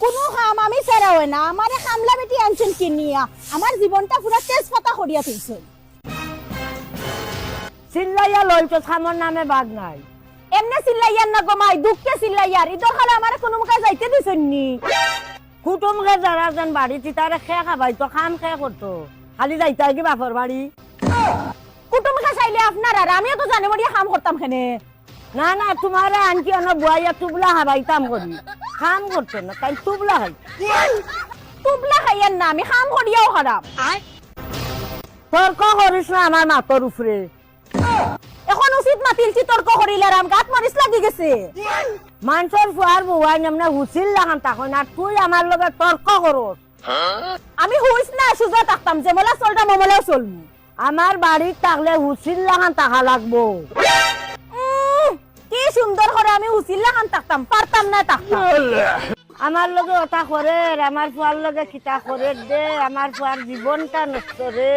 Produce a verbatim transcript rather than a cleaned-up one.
কুনু কাম আমি ছাড়া অয় না, আমারে কামলা বেটি আনছইন কিনিয়া, আমার জীবনটা পুরা তেজপাতা করিয়া তুলছইন। চিল্লাইয়া লইছস, কামর নামে বাগ নাই। এমনে চিল্লাইয়ার না গো মাই, দুঃখে চিল্লাইয়ার। ইদর কালে আমারে কুনু মুখে যাইতে দিছইন নি। কুটুমকে যারা যেন বাড়িত, তারে কে খাবাইতো, কাম কে করতো, খালি যাইতায় কি বাপর বাড়ি? কুটুমকে চাইলে আপনার আর আমিও তো জানে মরিয়া কাম করতাম কেনে। না, না, তুমারে আনছি অনো বুয়াইয়া তুবলা খাবাইতাম করি। কাম করতো না, তাই তুবলা খাই। তুবলা খাইয়ার না, আমি কাম করিয়াও খারাপ। তর্ক করিস না আমার মাতর উপরে। এখন উচিত মাতিলছি তর্ক করিলারাম, গাত মরিচ লাগি গেছে। মানষর ফুয়ার বউয়াইন এমনে হুচির লাখান থাকইন, আর তুই আমার লগে তর্ক করস। আমি হুইস না, সুজা থাকতাম, যেমলা চলতাম অমলাও চলমু। আমার বাড়িত থাকলে হুচির লাখান থাকা লাগবো। উম, কি সুন্দর করি আমি হুচির লাখান থাকতাম, পারতাম না থাকতাম। আমার লগে অতা করের, আমার ফুয়ার লগে কিতা করের দে, আমার ফুয়ার জীবনটা নষ্ট রে।